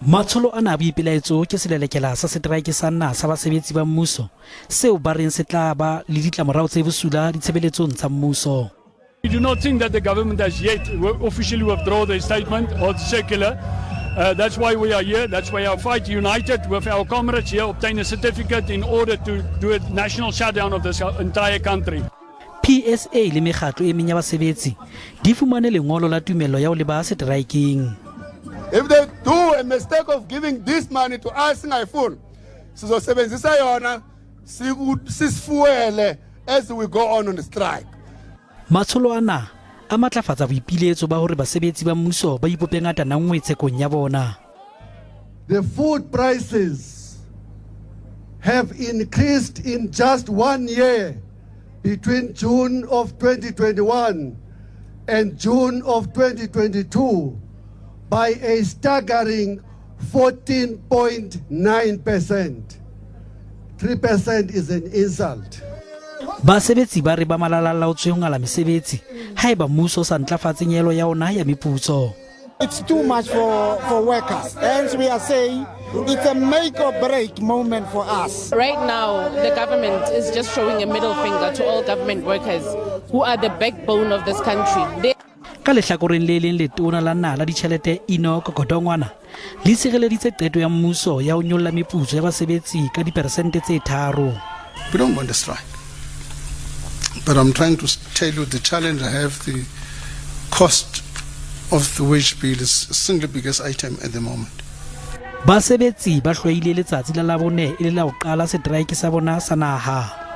Matsholo ana a boipelaetso ke selelekela sa seteraeke sa naha sa basebetsi ba mmuso seo ba reng se tla ba le ditlamorao tse bosula ditshebeletsong tsa mmuso. We do not think that the government has yet officially withdrawn their statement or circular. That's why we are here. That's why our fight united with our comrades here obtain a certificate in order to do a national shutdown of this entire country. PSA le mekgatlo e meng ya basebetsi di fumane lengolo la tumello ya ho leba seteraekeng. If they do a mistake of giving this money to us singayifuni, sizosebenzisa yona sisifuele as we go on the strike. Matsholo ana a matlafatsa boipiletso ba hore basebetsi ba mmuso ba ipope ngatana nngwe tsekong ya bona. The food prices have increased in just one year between June of 2021 and June of 2022 by a staggering 14.9%. 3% is an insult. Basebetsi ba re ba malalalaotswe ho ngala mesebetsi haeba mmuso o sa ntlafatse nyehelo ya ona ya meputso. It's too much for workers. Hence, we are saying it's a make or break moment for us. Right now, the government is just showing a middle finger to all government workers who are the backbone of this country. They Ka lehlakoreng le leng, letona la naha la ditjhelete Enoch Godongwana le sireleditse qeto ya mmuso ya ho nyolla meputso ya basebetsi ka diperesente tse 3. We don't want a strike. But I'm trying to tell you the challenge I have, the cost of the wage bill is the single biggest item at the moment. Basebetsi ba hlwaile letsatsi la Labone e le la ho qala seteraeke sa bona sa naha.